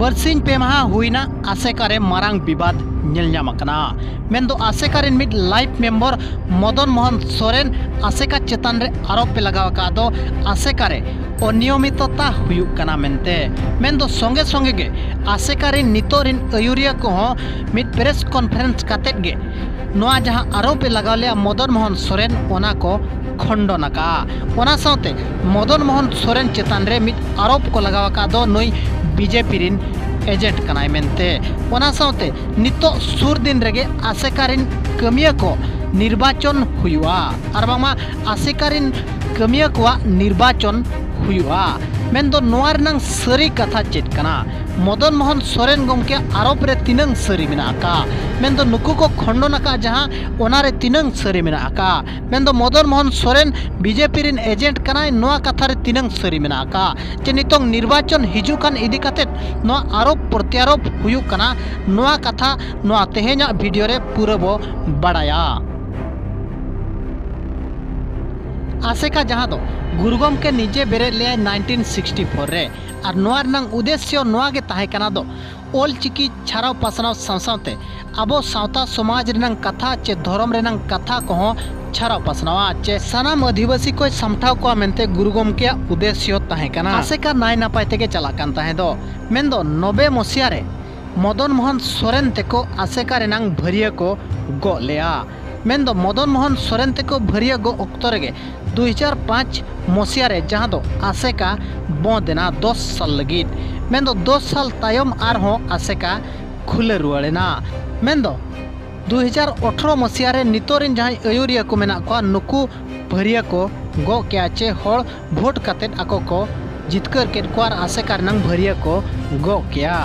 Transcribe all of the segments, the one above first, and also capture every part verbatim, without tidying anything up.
ᱵᱟᱨᱥᱤᱧ ᱯᱮ ᱢᱟᱦᱟ ᱦᱩᱭᱱᱟ ᱟᱥᱮᱠᱟ ᱨᱮ ᱢᱟᱨᱟᱝ ᱵᱤᱵᱟᱫ ᱧᱮᱞ ᱧᱟᱢ ᱟᱠᱟᱱᱟ᱾ ᱢᱮᱱᱫᱚ ᱟᱥᱮᱠᱟ ᱨᱮᱱ ᱢᱤᱫ ᱞᱟᱭᱤᱯ ᱢᱮᱢᱵᱚᱨ ᱢᱚᱫᱚᱱ ᱢᱳᱦᱚᱱ ᱥᱚᱨᱮᱱ ᱟᱥᱮᱠᱟ ᱪᱮᱛᱟᱱ ᱨᱮ ᱟᱨᱳᱯ ᱮ ᱞᱟᱜᱟᱣ ᱟᱠᱟᱫ ᱫᱚ ᱟᱥᱮᱠᱟ ᱨᱮ ᱚᱱᱤᱭᱚᱢᱤᱛᱚᱛᱟ ᱦᱩᱭᱩᱜ ᱠᱟᱱᱟ ᱢᱮᱱᱛᱮ᱾ ᱢᱮᱱᱫᱚ ᱥᱚᱸᱜᱮ ᱥᱚᱸᱜᱮ ᱜᱮ ᱟᱥᱮᱠᱟ ᱨᱮᱱ ᱱᱤᱛᱚᱜ ᱨᱮᱱ ᱟᱹᱭᱩᱨᱤᱭᱟᱹ ᱠᱚᱦᱚᱸ ᱢᱤᱫ ᱯᱨᱮᱥ ᱠᱚᱱᱯᱷᱟᱨᱮᱱᱥ ᱠᱟᱛᱮᱫ ᱜᱮ ᱱᱚᱣᱟ ᱡᱟᱦᱟᱸ ᱟᱨᱳᱯ ᱮ ᱞᱟᱜᱟᱣ ᱞᱮᱫᱼᱟ ᱢᱚᱫᱚᱱ ᱢᱳᱦᱚᱱ ᱥᱚᱨᱮᱱ, ᱚᱱᱟ ᱠᱚ ᱠᱷᱚᱱᱰᱚᱱ ᱟᱠᱟᱫᱼᱟ᱾ ᱚᱱᱟ ᱥᱟᱶᱛᱮ ᱢᱚᱫᱚᱱ ᱢᱳᱦᱚᱱ ᱥᱚᱨᱮᱱ ᱪᱮᱛᱟᱱ ᱨᱮ ᱢᱤᱫ ᱟᱨᱳᱯ ᱠᱚ ᱞᱟᱜᱟᱣ ᱟᱠᱟᱫ ᱫᱚ ᱱᱩᱭ ᱵᱤᱡᱮᱯᱤ ᱨᱤᱱ ᱮᱡᱮᱱᱴ ᱠᱟᱱᱟᱭ ᱢᱮᱱᱛᱮ᱾ ᱚᱱᱟ ᱥᱟᱶᱛᱮ ᱱᱤᱛᱚᱜ ᱥᱩᱨ ᱫᱤᱱ ᱨᱮᱜᱮ ᱟᱥᱮᱠᱟ ᱨᱤᱱ ᱠᱟᱹᱢᱤᱭᱟᱹ ᱠᱚ ᱱᱤᱨᱵᱟᱪᱚᱱ ᱦᱩᱭᱩᱜᱼᱟ, ᱟᱨ ᱵᱟᱝᱢᱟ ᱟᱥᱮᱠᱟ ᱨᱤᱱ ᱠᱟᱹᱢᱤᱭᱟᱹ ᱠᱚᱣᱟᱜ ᱱᱤᱨᱵᱟᱪᱚᱱ ᱦᱩᱭᱩᱜᱼᱟ᱾ ᱢᱮᱱᱫᱚ ᱱᱚᱣᱟ ᱨᱮᱱᱟᱝ ᱥᱟᱹᱨᱤ ᱠᱟᱛᱷᱟ ᱪᱮᱫ ᱠᱟᱱᱟ? ᱢᱚᱫᱚᱱ ᱢᱳᱦᱚᱱ ᱥᱚᱨᱮᱱ ᱜᱚᱢᱠᱮ ᱟᱨᱳᱯ ᱨᱮ ᱛᱤᱱᱟᱹᱝ ᱥᱟᱹᱨᱤ ᱢᱮᱱᱟᱜ ᱟᱠᱟᱫ? ᱢᱮᱱᱫᱚ ᱱᱩᱠᱩ ᱠᱚ ᱠᱷᱚᱱᱰᱚᱱ ᱟᱠᱟᱫ ᱡᱟᱦᱟᱸ, ᱚᱱᱟᱨᱮ ᱛᱤᱱᱟᱹᱝ ᱥᱟᱹᱨᱤ ᱢᱮᱱᱟᱜ ᱟᱠᱟᱫ? ᱢᱮᱱᱫᱚ ᱢᱚᱫᱚᱱ ᱢᱳᱦᱚᱱ ᱥᱚᱨᱮᱱ ᱵᱤᱡᱮᱯᱤ ᱨᱤᱱ ᱮᱡᱮᱱᱴ ᱠᱟᱱᱟᱭ, ᱱᱚᱣᱟ ᱠᱟᱛᱷᱟ ᱨᱮ ᱛᱤᱱᱟᱹᱝ ᱥᱟᱹᱨᱤ ᱢᱮᱱᱟᱜ ᱟᱠᱟᱫ? ᱪᱮ ᱱᱤᱛᱚᱝ ᱱᱤᱨᱵᱟᱪᱚᱱ ᱦᱤᱡᱩᱜ ᱠᱟᱱ ᱤᱫᱤ ᱠᱟᱛᱮᱫ ᱱᱚᱣᱟ ᱟᱨᱳᱯ ᱯᱨᱚᱛᱭᱟᱨᱳᱯ ᱦᱩᱭᱩᱜ ᱠᱟᱱᱟ, ᱱᱚᱣᱟ ᱠᱟᱛᱷᱟ ᱱᱚᱣᱟ ᱛᱮᱦᱮᱧᱟᱜ ᱵᱷᱤᱰᱤᱭᱳ ᱨᱮ ᱯᱩᱨᱟᱹ ᱵᱚ ᱵᱟᱲᱟᱭᱟ᱾ ᱟᱥᱮᱠᱟ ᱡᱟᱦᱟᱸ ᱫᱚ ᱜᱩᱨᱩ ᱜᱚᱢᱠᱮ ᱱᱤᱡᱮ ᱵᱮᱨᱮᱫ ᱞᱮᱫᱟᱭ ᱱᱟᱭᱤᱱᱴᱤᱱ ᱥᱤᱠᱥᱴᱤ ᱯᱷᱳᱨ ᱨᱮ, ᱟᱨ ᱱᱚᱣᱟ ᱨᱮᱱᱟᱝ ᱩᱫᱮᱥᱭᱚ ᱱᱚᱣᱟ ᱜᱮ ᱛᱟᱦᱮᱸ ᱠᱟᱱᱟ ᱫᱚ ᱚᱞ ᱪᱤᱠᱤ ᱪᱷᱟᱨᱟᱣ ᱯᱟᱥᱱᱟᱣ ᱥᱟᱶ ᱥᱟᱶᱛᱮ ᱟᱵᱚ ᱥᱟᱶᱛᱟ ᱥᱚᱢᱟᱡᱽ ᱨᱮᱱᱟᱝ ᱠᱟᱛᱷᱟ ᱪᱮ ᱫᱷᱚᱨᱚᱢ ᱨᱮᱱᱟᱝ ᱠᱟᱛᱷᱟ ᱠᱚᱦᱚᱸ ᱪᱷᱟᱨᱟᱣ ᱯᱟᱥᱱᱟᱣᱟ ᱪᱮ ᱥᱟᱱᱟᱢ ᱟᱹᱫᱤᱵᱟᱹᱥᱤ ᱠᱚᱭ ᱥᱟᱢᱴᱷᱟᱣ ᱠᱚᱣᱟ ᱢᱮᱱᱛᱮ ᱜᱩᱨᱩ ᱜᱚᱢᱠᱮᱭᱟᱜ ᱩᱫᱮᱥᱭᱚ ᱛᱟᱦᱮᱸ ᱠᱟᱱᱟ᱾ ᱟᱥᱮᱠᱟ ᱱᱟᱭ ᱱᱟᱯᱟᱭ ᱛᱮᱜᱮ ᱪᱟᱞᱟᱜ ᱠᱟᱱ ᱛᱟᱦᱮᱸ ᱫᱚ, ᱢᱮᱱᱫᱚ ᱱᱚᱵᱮ ᱢᱚᱥᱤᱭᱟ ᱨᱮ ᱢᱚᱫᱚᱱ ᱢᱳᱦᱚᱱ ᱥᱚᱨᱮᱱ ᱛᱮᱠᱚ ᱟᱥᱮᱠᱟ ᱨᱮᱱᱟᱝ ᱵᱷᱟᱹᱨᱤᱭᱟᱹ ᱠᱚ ᱜᱚᱜ ᱞᱮᱜᱼᱟ᱾ ᱢᱮᱱᱫᱚ ᱢᱚᱫᱚᱱ ᱢᱳᱦᱚᱱ ᱥᱚᱨᱮᱱ ᱛᱮᱠᱚ ᱵᱷᱟᱹᱨᱤᱭᱟᱹ ᱜᱚᱜ ᱚᱠᱛᱚ ᱨᱮᱜᱮ ᱫᱩ ᱦᱟᱡᱟᱨ ᱯᱟᱸᱪ ᱢᱚᱥᱤᱭᱟ ᱨᱮ, ᱡᱟᱦᱟᱸ ᱫᱚ ᱟᱥᱮᱠᱟ ᱵᱚᱸᱫ ᱮᱱᱟ ᱫᱚᱥ ᱥᱟᱞ ᱞᱟᱹᱜᱤᱫ᱾ ᱢᱮᱱᱫᱚ ᱫᱚᱥ ᱥᱟᱞ ᱛᱟᱭᱚᱢ ᱟᱨᱦᱚᱸ ᱟᱥᱮᱠᱟ ᱠᱷᱩᱞᱟᱹ ᱨᱩᱣᱟᱹᱲ ᱮᱱᱟ᱾ ᱢᱮᱱᱫᱚ ᱫᱩ ᱦᱟᱡᱟᱨ ᱟᱴᱷᱨᱚ ᱢᱚᱥᱤᱭᱟ ᱨᱮ ᱱᱤᱛᱚᱜ ᱨᱮᱱ ᱡᱟᱦᱟᱸᱭ ᱟᱹᱭᱩᱨᱤᱭᱟᱹ ᱠᱚ ᱢᱮᱱᱟᱜ ᱠᱚᱣᱟ, ᱱᱩᱠᱩ ᱵᱷᱟᱹᱨᱤᱭᱟᱹ ᱠᱚ ᱜᱚᱜ ᱠᱮᱜᱼᱟ ᱪᱮ ᱦᱚᱲ ᱵᱷᱳᱴ ᱠᱟᱛᱮᱫ ᱟᱠᱚ ᱠᱚ ᱡᱤᱛᱠᱟᱹᱨ ᱠᱮᱫ ᱠᱚᱣᱟ ᱟᱨ ᱟᱥᱮᱠᱟ ᱨᱮᱱᱟᱝ ᱵᱷᱟᱹᱨᱤᱭᱟᱹ ᱠᱚ ᱜᱚᱜ ᱠᱮᱜᱼᱟ᱾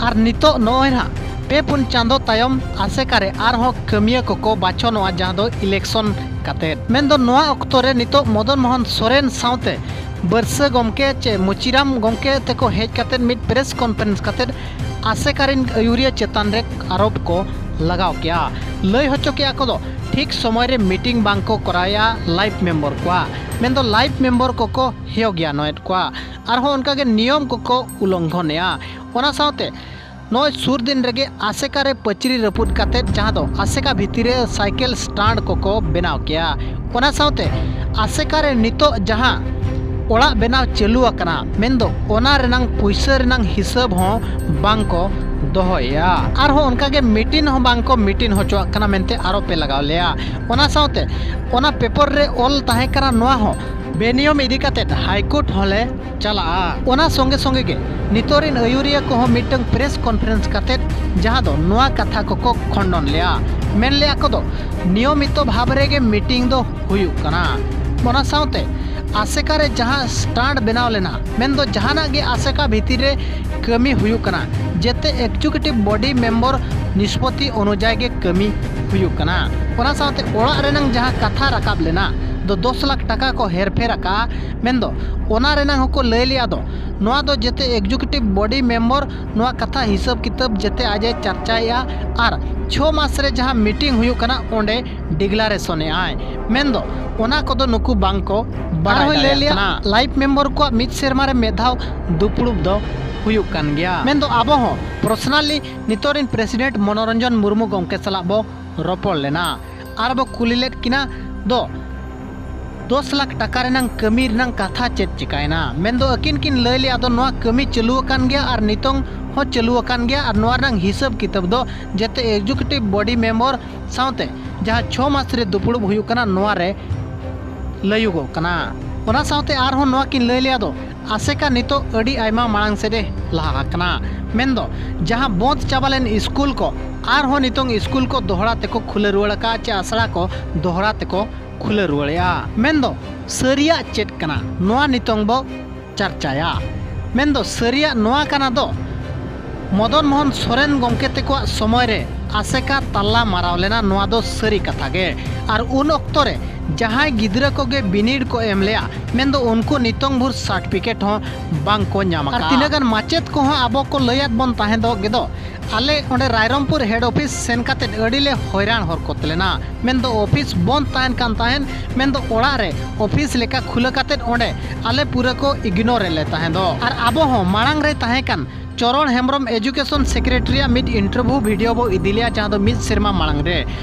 ᱟᱨ ᱱᱤᱛᱚᱜ ᱱᱚᱜᱼᱚᱭ ᱱᱟᱦᱟᱜ ᱯᱮ ᱯᱩᱱ ᱪᱟᱸᱫᱚ ᱛᱟᱭᱚᱢ ᱟᱥᱮᱠᱟ ᱨᱮ ᱟᱨᱦᱚᱸ ᱠᱟᱹᱢᱤᱭᱟᱹ ᱠᱚᱠᱚ ᱵᱟᱪᱷᱚᱱᱚᱜᱼᱟ, ᱡᱟᱦᱟᱸ ᱫᱚ ᱤᱞᱮᱠᱥᱚᱱ ᱠᱟᱛᱮᱫ᱾ ᱢᱮᱱᱫᱚ ᱱᱚᱣᱟ ᱚᱠᱛᱚ ᱨᱮ ᱱᱤᱛᱚᱜ ᱢᱚᱫᱚᱱ ᱢᱳᱦᱚᱱ ᱥᱚᱨᱮᱱ ᱥᱟᱶᱛᱮ ᱵᱟᱹᱨᱥᱟᱹ ᱜᱚᱢᱠᱮ ᱪᱮ ᱢᱩᱪᱤᱨᱟᱢ ᱜᱚᱢᱠᱮ ᱛᱮᱠᱚ ᱦᱮᱡ ᱠᱟᱛᱮᱫ ᱢᱤᱫ ᱯᱨᱮᱥ ᱠᱚᱱᱯᱷᱟᱨᱮᱱᱥ ᱠᱟᱛᱮᱫ ᱟᱥᱮᱠᱟ ᱨᱮᱱ ᱟᱹᱭᱩᱨᱤᱭᱟᱹ ᱪᱮᱛᱟᱱ ᱨᱮ ᱟᱨᱳᱯ ᱠᱚ ᱞᱟᱜᱟᱣ ᱠᱮᱜᱼᱟ᱾ ᱞᱟᱹᱭ ᱦᱚᱪᱚ ᱠᱮᱜᱼᱟ ᱠᱚ ᱫᱚ ᱴᱷᱤᱠ ᱥᱚᱢᱚᱭ ᱨᱮ ᱢᱤᱴᱤᱝ ᱵᱟᱝ ᱠᱚ ᱠᱚᱨᱟᱣᱮᱜᱼᱟ ᱞᱟᱭᱤᱯ ᱢᱮᱢᱵᱚᱨ ᱠᱚᱣᱟᱜ, ᱢᱮᱱᱫᱚ ᱞᱟᱭᱤᱯ ᱢᱮᱢᱵᱚᱨ ᱠᱚᱠᱚ ᱦᱮᱭᱚ ᱜᱮᱭᱟᱱᱚᱭᱮᱫ ᱠᱚᱣᱟ᱾ ᱟᱨᱦᱚᱸ ᱚᱱᱠᱟᱜᱮ ᱱᱤᱭᱚᱢ ᱠᱚᱠᱚ ᱩᱞᱚᱝᱜᱷᱚᱱᱮᱜᱼᱟ᱾ ᱚᱱᱟ ᱥᱟᱶᱛᱮ ᱱᱚᱜᱼᱚᱭ ᱥᱩᱨ ᱫᱤᱱ ᱨᱮᱜᱮ ᱟᱥᱮᱠᱟ ᱨᱮ ᱯᱟᱹᱪᱨᱤ ᱨᱟᱹᱯᱩᱫ ᱠᱟᱛᱮᱫ, ᱡᱟᱦᱟᱸ ᱫᱚ ᱟᱥᱮᱠᱟ ᱵᱷᱤᱛᱤᱨ ᱨᱮ ᱥᱟᱭᱠᱮᱞ ᱥᱴᱟᱱᱰ ᱠᱚᱠᱚ ᱵᱮᱱᱟᱣ ᱠᱮᱜᱼᱟ᱾ ᱚᱱᱟ ᱥᱟᱶᱛᱮ ᱟᱥᱮᱠᱟ ᱨᱮ ᱱᱤᱛᱚᱜ ᱡᱟᱦᱟᱸ ᱚᱲᱟᱜ ᱵᱮᱱᱟᱣ ᱪᱟᱹᱞᱩ ᱟᱠᱟᱱᱟ, ᱢᱮᱱᱫᱚ ᱚᱱᱟ ᱨᱮᱱᱟᱝ ᱯᱩᱭᱥᱟᱹ ᱨᱮᱱᱟᱝ ᱦᱤᱥᱟᱹᱵ ᱦᱚᱸ ᱵᱟᱝ ᱠᱚ ᱫᱚᱦᱚᱭᱮᱜᱼᱟ᱾ ᱟᱨᱦᱚᱸ ᱚᱱᱠᱟᱜᱮ ᱢᱤᱴᱤᱝ ᱦᱚᱸ ᱵᱟᱝ ᱠᱚ ᱢᱤᱴᱤᱝ ᱦᱚᱪᱚᱣᱟᱜ ᱠᱟᱱᱟ ᱢᱮᱱᱛᱮ ᱟᱨᱚᱯᱮ ᱞᱟᱜᱟᱣ ᱞᱮᱭᱟ᱾ ᱚᱱᱟ ᱥᱟᱶᱛᱮ ᱚᱱᱟ ᱯᱮᱯᱚᱨ ᱨᱮ ᱚᱞ ᱛᱟᱦᱮᱸ ᱠᱟᱱᱟ, ᱱᱚᱣᱟ ᱦᱚᱸ ᱵᱮᱱᱤᱭᱚᱢ ᱤᱫᱤ ᱠᱟᱛᱮᱫ ᱦᱟᱭᱠᱳᱨᱴ ᱦᱚᱸᱞᱮ ᱪᱟᱞᱟᱜᱼᱟ᱾ ᱚᱱᱟ ᱥᱚᱸᱜᱮ ᱥᱚᱸᱜᱮ ᱜᱮ ᱱᱤᱛᱚᱜ ᱨᱤᱱ ᱟᱹᱭᱩᱨᱤᱭᱟᱹ ᱠᱚᱦᱚᱸ ᱢᱤᱫᱴᱟᱝ ᱯᱨᱮᱥ ᱠᱚᱱᱯᱷᱟᱨᱮᱱᱥ ᱠᱟᱛᱮᱫ, ᱡᱟᱦᱟᱸ ᱫᱚ ᱱᱚᱣᱟ ᱠᱟᱛᱷᱟ ᱠᱚᱠᱚ ᱠᱷᱚᱱᱰᱚᱱ ᱞᱮᱜᱼᱟ᱾ ᱢᱮᱱ ᱞᱮᱜᱼᱟ ᱠᱚ ᱫᱚ ᱱᱤᱭᱚᱢᱤᱛᱚ ᱵᱷᱟᱵᱽ ᱨᱮᱜᱮ ᱢᱤᱴᱤᱝ ᱫᱚ ᱦᱩᱭᱩᱜ ᱠᱟᱱᱟ᱾ ᱚᱱᱟ ᱥᱟᱶᱛᱮ ᱟᱥᱮᱠᱟ ᱨᱮ ᱡᱟᱦᱟᱸ ᱥᱴᱟᱱᱰ ᱵᱮᱱᱟᱣ ᱞᱮᱱᱟ, ᱢᱮᱱᱫᱚ ᱡᱟᱦᱟᱱᱟᱜ ᱜᱮ ᱟᱥᱮᱠᱟ ᱵᱷᱤᱛᱤᱨ ᱨᱮ ᱠᱟᱹᱢᱤ ᱦᱩᱭᱩᱜ ᱠᱟᱱᱟ, ᱡᱮᱛᱮ ᱮᱠᱡᱤᱠᱤᱭᱩᱴᱤᱵᱷ ᱵᱚᱰᱤ ᱢᱮᱢᱵᱚᱨ ᱱᱤᱥᱯᱚᱛᱤ ᱚᱱᱩᱡᱟᱭᱤ ᱜᱮ ᱠᱟᱹᱢᱤ ᱦᱩᱭᱩᱜ ᱠᱟᱱᱟ᱾ ᱚᱱᱟ ᱥᱟᱶᱛᱮ ᱚᱲᱟᱜ ᱨᱮᱱᱟᱝ ᱡᱟᱦᱟᱸ ᱠᱟᱛᱷᱟ ᱨᱟᱠᱟᱵ ᱞᱮᱱᱟ ᱫᱚ ᱫᱚᱥ ᱞᱟᱠᱷ ᱴᱟᱠᱟ ᱠᱚ ᱦᱮᱨᱯᱷᱮᱨ ᱟᱠᱟᱜᱼᱟ, ᱢᱮᱱᱫᱚ ᱚᱱᱟ ᱨᱮᱱᱟᱝ ᱦᱚᱸᱠᱚ ᱞᱟᱹᱭ ᱞᱮᱜᱼᱟ ᱫᱚ ᱱᱚᱣᱟ ᱫᱚ ᱡᱮᱛᱮ ᱮᱠᱡᱤᱠᱤᱭᱩᱴᱤᱵᱷ ᱵᱚᱰᱤ ᱢᱮᱢᱵᱚᱨ ᱱᱚᱣᱟ ᱠᱟᱛᱷᱟ ᱦᱤᱥᱟᱹᱵ ᱠᱤᱛᱟᱹᱵ ᱡᱮᱛᱮ ᱟᱡ ᱮ ᱪᱟᱨᱪᱟᱭᱮᱜᱼᱟ ᱟᱨ ᱪᱷᱚ ᱢᱟᱥ ᱨᱮ ᱡᱟᱦᱟᱸ ᱢᱤᱴᱤᱝ ᱦᱩᱭᱩᱜ ᱠᱟᱱᱟ ᱚᱸᱰᱮ ᱰᱤᱠᱞᱟᱨᱮᱥᱚᱱᱮᱜᱼᱟᱭ, ᱢᱮᱱᱫᱚ ᱚᱱᱟ ᱠᱚᱫᱚ ᱱᱩᱠᱩ ᱵᱟᱝ ᱠᱚ ᱵᱟᱲᱟᱭ ᱟᱨᱦᱚᱸᱭ ᱞᱟᱹᱭ ᱫᱟᱲᱮᱭᱟᱜ ᱞᱮᱭᱟ, ᱠᱟᱱᱟ᱾ ᱞᱟᱭᱤᱯ ᱢᱮᱢᱵᱚᱨ ᱠᱚᱣᱟᱜ ᱢᱤᱫ ᱥᱮᱨᱢᱟ ᱨᱮ ᱢᱤᱫ ᱫᱷᱟᱣ ᱫᱩᱯᱲᱩᱵ ᱫᱚ ᱦᱩᱭᱩᱜ ᱠᱟᱱ ᱜᱮᱭᱟ᱾ ᱢᱮᱱᱫᱚ ᱟᱵᱚ ᱦᱚᱸ ᱯᱟᱨᱥᱚᱱᱟᱞᱤ ᱱᱤᱛᱚᱜ ᱨᱤᱱ ᱯᱨᱮᱥᱤᱰᱮᱱᱴ ᱢᱚᱱᱳᱨᱚᱧᱡᱚᱱ ᱢᱩᱨᱢᱩ ᱜᱚᱢᱠᱮ ᱥᱟᱞᱟᱜ ᱵᱚ ᱨᱚᱯᱚᱲ ᱞᱮᱱᱟ ᱟᱨ ᱵᱚ ᱠᱩᱞᱤ ᱞᱮᱫ ᱠᱤᱱᱟ ᱫᱚ ᱫᱚᱥ ᱞᱟᱠᱷ ᱴᱟᱠᱟ ᱨᱮᱱᱟᱝ ᱠᱟᱹᱢᱤ ᱨᱮᱱᱟᱝ ᱠᱟᱛᱷᱟ ᱪᱮᱫ ᱪᱤᱠᱟᱭᱮᱱᱟ? ᱢᱮᱱᱫᱚ ᱟᱹᱠᱤᱱ ᱠᱤᱱ ᱞᱟᱹᱭ ᱞᱮᱜᱼᱟ ᱫᱚ ᱱᱚᱣᱟ ᱠᱟᱹᱢᱤ ᱪᱟᱹᱞᱩ ᱟᱠᱟᱱ ᱜᱮᱭᱟ ᱟᱨ ᱱᱤᱛᱚᱝ ᱦᱚᱸ ᱪᱟᱹᱞᱩ ᱟᱠᱟᱱ ᱜᱮᱭᱟ ᱟᱨ ᱱᱚᱣᱟ ᱨᱮᱱᱟᱝ ᱦᱤᱥᱟᱹᱵ ᱠᱤᱛᱟᱹᱵ ᱫᱚ ᱡᱮᱛᱮ ᱮᱠᱡᱤᱠᱤᱭᱩᱴᱤᱵᱷ ᱵᱚᱰᱤ ᱢᱮᱢᱵᱚᱨ ᱥᱟᱶᱛᱮ ᱡᱟᱦᱟᱸ ᱪᱷᱚ ᱢᱟᱥ ᱨᱮ ᱫᱩᱯᱲᱩᱵ ᱦᱩᱭᱩᱜ ᱠᱟᱱᱟ, ᱱᱚᱣᱟ ᱨᱮ ᱞᱟᱹᱭᱩᱜᱚᱜ ᱠᱟᱱᱟ᱾ ᱚᱱᱟ ᱥᱟᱶᱛᱮ ᱟᱨᱦᱚᱸ ᱱᱚᱣᱟ ᱠᱤᱱ ᱞᱟᱹᱭ ᱞᱮᱜᱼᱟ ᱫᱚ ᱟᱥᱮᱠᱟ ᱱᱤᱛᱚᱜ ᱟᱹᱰᱤ ᱟᱭᱢᱟ ᱢᱟᱲᱟᱝ ᱥᱮᱫ ᱮ ᱞᱟᱦᱟ ᱟᱠᱟᱱᱟ, ᱢᱮᱱᱫᱚ ᱡᱟᱦᱟᱸ ᱵᱚᱸᱫᱽ ᱪᱟᱵᱟ ᱞᱮᱱ ᱥᱠᱩᱞ ᱠᱚ ᱟᱨᱦᱚᱸ ᱱᱤᱛᱚᱝ ᱥᱠᱩᱞ ᱠᱚ ᱫᱚᱦᱲᱟ ᱛᱮᱠᱚ ᱠᱷᱩᱞᱟᱹ ᱨᱩᱣᱟᱹᱲ ᱟᱠᱟᱫᱼᱟ, ᱪᱮ ᱟᱥᱲᱟ ᱠᱚ ᱫᱚᱦᱲᱟ ᱛᱮᱠᱚ ᱠᱷᱩᱞᱟᱹ ᱨᱩᱣᱟᱹᱲᱮᱜᱼᱟ᱾ ᱢᱮᱱᱫᱚ ᱥᱟᱹᱨᱤᱭᱟᱜ ᱪᱮᱫ ᱠᱟᱱᱟ, ᱱᱚᱣᱟ ᱱᱤᱛᱚᱝ ᱵᱚ ᱪᱟᱨᱪᱟᱭᱟ᱾ ᱢᱮᱱᱫᱚ ᱥᱟᱹᱨᱤᱭᱟᱜ ᱱᱚᱣᱟ ᱠᱟᱱᱟ ᱫᱚ, ᱢᱚᱫᱚᱱ ᱢᱳᱦᱚᱱ ᱥᱚᱨᱮᱱ ᱜᱚᱢᱠᱮ ᱛᱮᱠᱚᱣᱟᱜ ᱥᱚᱢᱚᱭ ᱨᱮ ᱟᱥᱮᱠᱟ ᱛᱟᱞᱟ ᱢᱟᱨᱟᱣ ᱞᱮᱱᱟ, ᱱᱚᱣᱟ ᱫᱚ ᱥᱟᱹᱨᱤ ᱠᱟᱛᱷᱟ ᱜᱮ᱾ ᱟᱨ ᱩᱱ ᱚᱠᱛᱚ ᱨᱮ ᱡᱟᱦᱟᱸᱭ ᱜᱤᱫᱽᱨᱟᱹ ᱠᱚᱜᱮ ᱵᱤᱱᱤᱰ ᱠᱚ ᱮᱢ ᱞᱮᱜᱼᱟ, ᱢᱮᱱᱫᱚ ᱩᱱᱠᱩ ᱱᱤᱛᱚᱝ ᱵᱷᱳᱨ ᱥᱟᱨᱴᱤᱯᱷᱤᱠᱮᱴ ᱦᱚᱸ ᱵᱟᱝ ᱠᱚ ᱧᱟᱢ ᱟᱠᱟᱫᱼᱟ᱾ ᱟᱨ ᱛᱤᱱᱟᱹᱜ ᱜᱟᱱ ᱢᱟᱪᱮᱫ ᱠᱚᱦᱚᱸ ᱟᱵᱚ ᱠᱚ ᱞᱟᱹᱭᱟᱫ ᱵᱚᱱ ᱛᱟᱦᱮᱸ ᱫᱚ ᱜᱮᱫᱚ, ᱟᱞᱮ ᱚᱸᱰᱮ ᱨᱟᱭᱨᱚᱝᱯᱩᱨ ᱦᱮᱰ ᱚᱯᱷᱤᱥ ᱥᱮᱱ ᱠᱟᱛᱮᱫ ᱟᱹᱰᱤ ᱞᱮ ᱦᱚᱭᱨᱟᱱ ᱦᱚᱨᱠᱚᱛ ᱞᱮᱱᱟ᱾ ᱢᱮᱱᱫᱚ ᱚᱯᱷᱤᱥ ᱵᱚᱱᱫ ᱛᱟᱦᱮᱱ ᱠᱟᱱ ᱛᱟᱦᱮᱸᱫ, ᱢᱮᱱᱫᱚ ᱚᱲᱟᱜ ᱨᱮ ᱚᱯᱷᱤᱥ ᱞᱮᱠᱟ ᱠᱷᱩᱞᱟᱹ ᱠᱟᱛᱮᱫ ᱚᱸᱰᱮ ᱟᱞᱮ ᱯᱩᱨᱟᱹ ᱠᱚ ᱤᱜᱽᱱᱳᱨ ᱮᱫ ᱞᱮ ᱛᱟᱦᱮᱸ ᱫᱚ᱾ ᱟᱨ ᱟᱵᱚ ᱦᱚᱸ ᱢᱟᱲᱟᱝ ᱨᱮ ᱛᱟᱦᱮᱸ ᱠᱟᱱ ᱪᱚᱨᱚᱬ ᱦᱮᱢᱵᱨᱚᱢ ᱮᱡᱩᱠᱮᱥᱚᱱ ᱥᱮᱠᱨᱮᱴᱟᱨᱤᱭᱟᱜ ᱢᱤᱫ ᱤᱱᱴᱟᱨᱵᱷᱤᱭᱩ ᱵᱷᱤᱰᱤᱭᱳ ᱵᱚ ᱤᱫᱤ ᱞᱮᱜᱼᱟ, ᱡᱟᱦᱟᱸ ᱫᱚ ᱢᱤᱫ ᱥᱮᱨᱢᱟ ᱢᱟᱲᱟᱝ ᱨᱮ᱾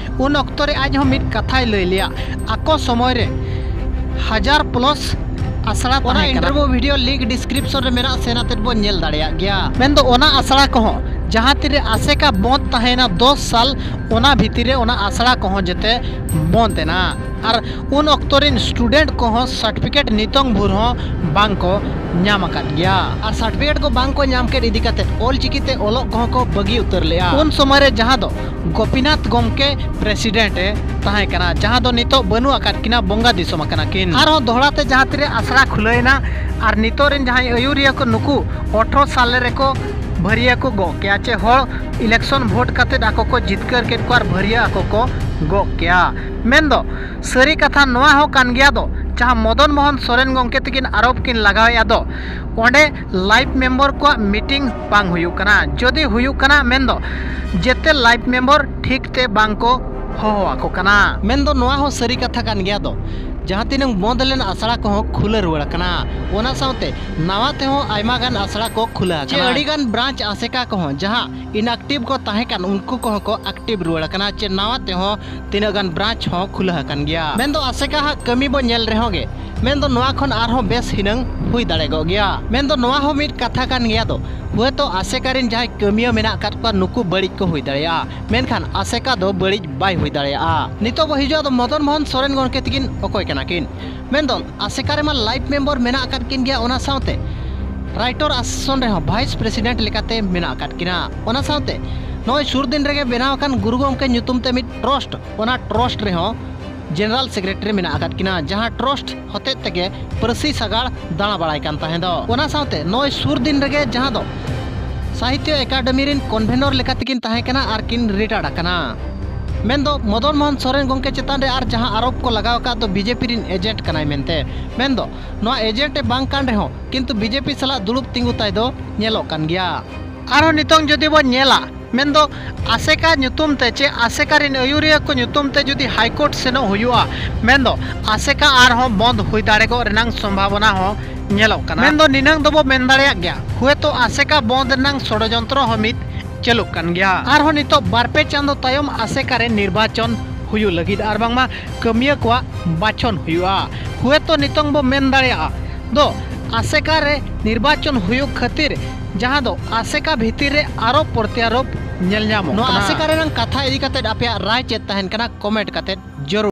ᱩᱱ ᱚᱠᱛᱚ ᱨᱮ ᱟᱡ ᱦᱚᱸ ᱢᱤᱫ ᱠᱟᱛᱷᱟᱭ ᱞᱟᱹᱭ ᱞᱮᱜᱼᱟ, ᱟᱠᱚ ᱥᱚᱢᱚᱭ ᱨᱮ ᱦᱟᱡᱟᱨ ᱯᱞᱟᱥ ᱟᱥᱲᱟ ᱛᱟᱦᱮᱸ ᱠᱟᱱᱟ᱾ ᱚᱱᱟ ᱤᱱᱴᱟᱨᱵᱷᱤᱭᱩ ᱵᱷᱤᱰᱤᱭᱳ ᱞᱤᱝᱠ ᱰᱤᱥᱠᱨᱤᱯᱥᱚᱱ ᱨᱮ ᱢᱮᱱᱟᱜ, ᱥᱮᱱ ᱟᱛᱮᱫ ᱵᱚᱱ ᱧᱮᱞ ᱫᱟᱲᱮᱭᱟᱜ ᱜᱮᱭᱟ᱾ ᱢᱮᱱᱫᱚ ᱚᱱᱟ ᱟᱥᱲᱟ ᱠᱚᱦᱚᱸ ᱡᱟᱦᱟᱸ ᱛᱤᱨᱮ ᱟᱥᱮᱠᱟ ᱵᱚᱱᱫ ᱛᱟᱦᱮᱸᱭᱮᱱᱟ ᱫᱚᱥ ᱥᱟᱞ, ᱚᱱᱟ ᱵᱷᱤᱛᱤᱨ ᱨᱮ ᱚᱱᱟ ᱟᱥᱲᱟ ᱠᱚᱦᱚᱸ ᱡᱮᱛᱮ ᱵᱚᱱᱫ ᱮᱱᱟ᱾ ᱟᱨ ᱩᱱ ᱚᱠᱛᱚ ᱨᱮᱱ ᱥᱴᱩᱰᱮᱱᱴ ᱠᱚᱦᱚᱸ ᱥᱟᱨᱴᱤᱯᱷᱤᱠᱮᱴ ᱱᱤᱛᱚᱝ ᱵᱷᱳᱨ ᱦᱚᱸ ᱵᱟᱝ ᱠᱚ ᱧᱟᱢ ᱟᱠᱟᱫ ᱜᱮᱭᱟ᱾ ᱟᱨ ᱥᱟᱨᱴᱤᱯᱷᱤᱠᱮᱴ ᱠᱚ ᱵᱟᱝ ᱠᱚ ᱧᱟᱢ ᱠᱮᱫ ᱤᱫᱤ ᱠᱟᱛᱮᱫ ᱚᱞ ᱪᱤᱠᱤ ᱛᱮ ᱚᱞᱚᱜ ᱠᱚᱦᱚᱸ ᱠᱚ ᱵᱟᱹᱜᱤ ᱩᱛᱟᱹᱨ ᱞᱮᱜᱼᱟ᱾ ᱩᱱ ᱥᱚᱢᱚᱭ ᱨᱮ ᱡᱟᱦᱟᱸ ᱫᱚ ᱜᱳᱯᱤᱱᱟᱛᱷ ᱜᱚᱢᱠᱮ ᱯᱨᱮᱥᱤᱰᱮᱱᱴ ᱮ ᱛᱟᱦᱮᱸ ᱠᱟᱱᱟ, ᱡᱟᱦᱟᱸ ᱫᱚ ᱱᱤᱛᱚᱜ ᱵᱟᱹᱱᱩᱜ ᱟᱠᱟᱫ ᱠᱤᱱᱟ, ᱵᱚᱸᱜᱟ ᱫᱤᱥᱚᱢ ᱟᱠᱟᱱᱟ ᱠᱤᱱ᱾ ᱟᱨᱦᱚᱸ ᱫᱚᱦᱲᱟ ᱛᱮ ᱡᱟᱦᱟᱸ ᱛᱤᱨᱮ ᱟᱥᱲᱟ ᱠᱷᱩᱞᱟᱹᱣ ᱮᱱᱟ ᱟᱨ ᱱᱤᱛᱚᱜ ᱨᱮᱱ ᱡᱟᱦᱟᱸᱭ ᱟᱹᱭᱩᱨᱤᱭᱟᱹ ᱠᱚ, ᱱᱩᱠᱩ ᱟᱴᱷᱨᱚ ᱥᱟᱞ ᱨᱮᱠᱚ ᱵᱷᱟᱹᱨᱭᱟᱹ ᱠᱚ ᱜᱚᱜ ᱠᱮᱜᱼᱟ, ᱪᱮ ᱦᱚᱲ ᱤᱞᱮᱠᱥᱚᱱ ᱵᱷᱳᱴ ᱠᱟᱛᱮᱫ ᱟᱠᱚ ᱠᱚ ᱡᱤᱛᱠᱟᱹᱨ ᱠᱮᱫ ᱠᱚᱣᱟ ᱟᱨ ᱵᱷᱟᱹᱨᱭᱟᱹ ᱟᱠᱚ ᱠᱚ ᱜᱚᱜ ᱠᱮᱜᱼᱟ᱾ ᱢᱮᱱᱫᱚ ᱥᱟᱹᱨᱤ ᱠᱟᱛᱷᱟ ᱱᱚᱣᱟ ᱦᱚᱸ ᱠᱟᱱ ᱜᱮᱭᱟ ᱫᱚ, ᱡᱟᱦᱟᱸ ᱢᱚᱫᱚᱱ ᱢᱳᱦᱚᱱ ᱥᱚᱨᱮᱱ ᱜᱚᱢᱠᱮ ᱛᱟᱹᱠᱤᱱ ᱟᱨᱳᱯ ᱠᱤᱱ ᱞᱟᱜᱟᱣᱮᱫᱼᱟ ᱫᱚ, ᱚᱸᱰᱮ ᱞᱟᱭᱤᱯ ᱢᱮᱢᱵᱚᱨ ᱠᱚᱣᱟᱜ ᱢᱤᱴᱤᱝ ᱵᱟᱝ ᱦᱩᱭᱩᱜ ᱠᱟᱱᱟ᱾ ᱡᱩᱫᱤ ᱦᱩᱭᱩᱜ ᱠᱟᱱᱟ, ᱢᱮᱱᱫᱚ ᱡᱮᱛᱮ ᱞᱟᱭᱤᱯ ᱢᱮᱢᱵᱚᱨ ᱴᱷᱤᱠ ᱛᱮ ᱵᱟᱝ ᱠᱚ ᱦᱚᱦᱚ ᱟᱠᱚ ᱠᱟᱱᱟ᱾ ᱢᱮᱱᱫᱚ ᱱᱚᱣᱟ ᱦᱚᱸ ᱥᱟᱹᱨᱤ ᱠᱟᱛᱷᱟ ᱠᱟᱱ ᱜᱮᱭᱟ ᱫᱚ, ᱡᱟᱦᱟᱸ ᱛᱤᱱᱟᱹᱝ ᱵᱚᱱᱫ ᱞᱮᱱ ᱟᱥᱲᱟ ᱠᱚᱦᱚᱸ ᱠᱷᱩᱞᱟᱹ ᱨᱩᱣᱟᱹᱲ ᱟᱠᱟᱱᱟ᱾ ᱚᱱᱟ ᱥᱟᱶᱛᱮ ᱱᱟᱣᱟ ᱛᱮᱦᱚᱸ ᱟᱭᱢᱟ ᱜᱟᱱ ᱟᱥᱲᱟ ᱠᱚ ᱠᱷᱩᱞᱟᱹ ᱪᱮ ᱟᱠᱟᱱᱟ᱾ ᱟᱹᱰᱤ ᱜᱟᱱ ᱵᱨᱟᱧᱪ ᱟᱥᱮᱠᱟ ᱠᱚᱦᱚᱸ ᱡᱟᱦᱟᱸ ᱤᱱᱟᱠᱴᱤᱵᱷ ᱠᱚ ᱛᱟᱦᱮᱸ ᱠᱟᱱ, ᱩᱱᱠᱩ ᱠᱚᱦᱚᱸ ᱠᱚ ᱟᱠᱴᱤᱵᱷ ᱨᱩᱣᱟᱹᱲ ᱟᱠᱟᱱᱟ, ᱪᱮ ᱱᱟᱣᱟ ᱛᱮᱦᱚᱸ ᱛᱤᱱᱟᱹᱜ ᱜᱟᱱ ᱵᱨᱟᱧᱪ ᱦᱚᱸ ᱠᱷᱩᱞᱟᱹ ᱟᱠᱟᱱ ᱜᱮᱭᱟ᱾ ᱢᱮᱱᱫᱚ ᱟᱥᱮᱠᱟ ᱦᱟᱜ ᱠᱟᱹᱢᱤ ᱵᱚ ᱧᱮᱞ ᱨᱮᱦᱚᱸ ᱜᱮ, ᱢᱮᱱᱫᱚ ᱱᱚᱣᱟ ᱠᱷᱚᱱ ᱟᱨᱦᱚᱸ ᱵᱮᱥ ᱦᱤᱱᱟᱹᱝ ᱦᱩᱭ ᱫᱟᱲᱮ ᱠᱚᱜ ᱜᱮᱭᱟ᱾ ᱢᱮᱱᱫᱚ ᱱᱚᱣᱟ ᱦᱚᱸ ᱢᱤᱫ ᱠᱟᱛᱷᱟ ᱠᱟᱱ ᱜᱮᱭᱟ ᱫᱚ, ᱦᱳᱭᱛᱳ ᱟᱥᱮᱠᱟ ᱨᱮᱱ ᱡᱟᱦᱟᱸᱭ ᱠᱟᱹᱢᱤᱭᱟᱹ ᱢᱮᱱᱟᱜ ᱟᱠᱟᱫ ᱠᱚᱣᱟ, ᱱᱩᱠᱩ ᱵᱟᱹᱲᱤᱡ ᱠᱚ ᱦᱩᱭ ᱫᱟᱲᱮᱭᱟᱜᱼᱟ, ᱢᱮᱱᱠᱷᱟᱱ ᱟᱥᱮᱠᱟ ᱫᱚ ᱵᱟᱹᱲᱤᱡ ᱵᱟᱭ ᱦᱩᱭ ᱫᱟᱲᱮᱭᱟᱜᱼᱟ᱾ ᱱᱤᱛᱚᱜ ᱵᱚ ᱦᱤᱡᱩᱜᱼᱟ ᱫᱚ ᱢᱚᱫᱚᱱ ᱢᱳᱦᱚᱱ ᱥᱚᱨᱮᱱ ᱜᱚᱢᱠᱮ ᱛᱟᱹᱠᱤᱱ ᱚᱠᱚᱭ ᱠᱟᱱᱟ ᱠᱤᱱ? ᱢᱮᱱᱫᱚ ᱟᱥᱮᱠᱟ ᱨᱮᱢᱟ ᱞᱟᱭᱤᱯ ᱢᱮᱢᱵᱚᱨ ᱢᱮᱱᱟᱜ ᱟᱠᱟᱫ ᱠᱤᱱ ᱜᱮᱭᱟ, ᱚᱱᱟ ᱥᱟᱶᱛᱮ ᱨᱟᱭᱴᱚᱨ ᱟᱥᱮᱥᱚᱱ ᱨᱮᱦᱚᱸ ᱵᱷᱟᱭᱤᱥ ᱯᱨᱮᱥᱤᱰᱮᱱᱴ ᱞᱮᱠᱟᱛᱮ ᱢᱮᱱᱟᱜ ᱟᱠᱟᱫ ᱠᱤᱱᱟ᱾ ᱚᱱᱟ ᱥᱟᱶᱛᱮ ᱱᱚᱜᱼᱚᱭ ᱥᱩᱨ ᱫᱤᱱ ᱨᱮᱜᱮ ᱵᱮᱱᱟᱣ ᱟᱠᱟᱱ ᱜᱩᱨᱩ ᱜᱚᱢᱠᱮ ᱧᱩᱛᱩᱢ ᱛᱮ ᱢᱤᱫ ᱴᱨᱚᱥᱴ, ᱚᱱᱟ ᱴᱨᱚᱥᱴ ᱨᱮᱦᱚᱸ ᱡᱮᱱᱟᱨᱟᱞ ᱥᱮᱠᱨᱮᱴᱟᱨᱤ ᱢᱮᱱᱟᱜ ᱟᱠᱟᱫ ᱠᱤᱱᱟ, ᱡᱟᱦᱟᱸ ᱴᱨᱚᱥᱴ ᱦᱚᱛᱮᱡ ᱛᱮᱜᱮ ᱯᱟᱹᱨᱥᱤ ᱥᱟᱜᱟᱲ ᱫᱟᱬᱟ ᱵᱟᱲᱟᱭ ᱠᱟᱱ ᱛᱟᱦᱮᱸ ᱫᱚ᱾ ᱚᱱᱟ ᱥᱟᱶᱛᱮ ᱱᱚᱜᱼᱚᱭ ᱥᱩᱨ ᱫᱤᱱ ᱨᱮᱜᱮ ᱡᱟᱦᱟᱸ ᱫᱚ ᱥᱟᱦᱤᱛᱭᱚ ᱮᱠᱟᱰᱮᱢᱤ ᱨᱮᱱ ᱠᱚᱱᱵᱷᱮᱱᱚᱨ ᱞᱮᱠᱟ ᱛᱮᱠᱤᱱ ᱛᱟᱦᱮᱸ ᱠᱟᱱᱟ ᱟᱨ ᱠᱤᱱ ᱨᱤᱴᱟᱭᱟᱨᱰ ᱟᱠᱟᱱᱟ᱾ ᱢᱮᱱᱫᱚ ᱢᱚᱫᱚᱱ ᱢᱳᱦᱚᱱ ᱥᱚᱨᱮᱱ ᱜᱚᱢᱠᱮ ᱪᱮᱛᱟᱱ ᱨᱮ ᱟᱨ ᱡᱟᱦᱟᱸ ᱟᱨᱳᱯ ᱠᱚ ᱞᱟᱜᱟᱣ ᱟᱠᱟᱫ ᱫᱚ ᱵᱤᱡᱮᱯᱤ ᱨᱤᱱ ᱮᱡᱮᱱᱴ ᱠᱟᱱᱟᱭ ᱢᱮᱱᱛᱮ, ᱢᱮᱱᱫᱚ ᱱᱚᱣᱟ ᱮᱡᱮᱱᱴ ᱮ ᱵᱟᱝ ᱠᱟᱱ ᱨᱮᱦᱚᱸ ᱠᱤᱱᱛᱩ ᱵᱤᱡᱮᱯᱤ ᱥᱟᱞᱟᱜ ᱫᱩᱲᱩᱵ ᱛᱤᱸᱜᱩ ᱛᱟᱭ ᱫᱚ ᱧᱮᱞᱚᱜ ᱠᱟᱱ ᱜᱮᱭᱟ᱾ ᱟᱨᱦᱚᱸ ᱱᱤᱛᱚᱝ ᱡᱩᱫᱤ ᱵᱚᱱ ᱧᱮᱞᱟ, ᱢᱮᱱᱫᱚ ᱟᱥᱮᱠᱟ ᱧᱩᱛᱩᱢ ᱛᱮ ᱪᱮ ᱟᱥᱮᱠᱟ ᱨᱤᱱ ᱟᱹᱭᱩᱨᱤᱭᱟᱹ ᱠᱚ ᱧᱩᱛᱩᱢ ᱛᱮ ᱡᱩᱫᱤ ᱦᱟᱭᱠᱳᱨᱴ ᱥᱮᱱᱚᱜ ᱦᱩᱭᱩᱜᱼᱟ, ᱢᱮᱱᱫᱚ ᱟᱥᱮᱠᱟ ᱟᱨᱦᱚᱸ ᱵᱚᱱᱫ ᱦᱩᱭ ᱫᱟᱲᱮᱜᱚᱜ ᱨᱮᱱᱟᱝ ᱥᱚᱢᱵᱷᱟᱵᱚᱱᱟ ᱦᱚᱸ ᱧᱮᱞᱚᱜ ᱠᱟᱱᱟ᱾ ᱢᱮᱱᱫᱚ ᱱᱤᱱᱟᱹᱝ ᱫᱚᱵᱚ ᱢᱮᱱ ᱫᱟᱲᱮᱭᱟᱜ ᱜᱮᱭᱟ, ᱦᱩᱭᱛᱚ ᱟᱥᱮᱠᱟ ᱵᱚᱱᱫ ᱨᱮᱱᱟᱝ ᱥᱚᱲᱚᱡᱚᱱᱛᱨᱚ ᱦᱚᱸ ᱢᱤᱫ ᱪᱟᱹᱞᱩᱜ ᱠᱟᱱ ᱜᱮᱭᱟ᱾ ᱟᱨᱦᱚᱸ ᱱᱤᱛᱚᱜ ᱵᱟᱨ ᱯᱮ ᱪᱟᱸᱫᱚ ᱛᱟᱭᱚᱢ ᱟᱥᱮᱠᱟ ᱨᱮ ᱱᱤᱨᱵᱟᱪᱚᱱ ᱦᱩᱭᱩᱜ ᱞᱟᱹᱜᱤᱫ ᱟᱨ ᱵᱟᱝᱢᱟ ᱠᱟᱹᱢᱤᱭᱟᱹ ᱠᱚᱣᱟᱜ ᱵᱟᱪᱷᱚᱱ ᱦᱩᱭᱩᱜᱼᱟ᱾ ᱦᱩᱭᱛᱚ ᱱᱤᱛᱚᱝ ᱵᱚ ᱢᱮᱱ ᱫᱟᱲᱮᱭᱟᱜᱼᱟ ᱫᱚ ᱟᱥᱮᱠᱟ ᱨᱮ ᱱᱤᱨᱵᱟᱪᱚᱱ ᱦᱩᱭᱩᱜ ᱠᱷᱟᱹᱛᱤᱨ ᱡᱟᱦᱟᱸ ᱫᱚ ᱟᱥᱮᱠᱟ ᱵᱷᱤᱛᱤᱨ ᱨᱮ ᱟᱨᱚ ᱯᱨᱚᱛᱭᱟᱨᱳᱯ ᱧᱮᱞ ᱧᱟᱢᱚᱜ ᱱᱚᱣᱟ ᱠᱟᱱᱟ᱾ ᱟᱥᱮᱠᱟ ᱨᱮᱱᱟᱜ ᱠᱟᱛᱷᱟ ᱤᱫᱤ ᱠᱟᱛᱮ ᱟᱯᱮᱭᱟᱜ ᱨᱟᱭ ᱪᱮᱫ ᱛᱟᱦᱮᱱ ᱠᱟᱱᱟ, ᱠᱚᱢᱮᱱᱴ ᱠᱟᱛᱮ ᱡᱟᱹᱨᱩᱲ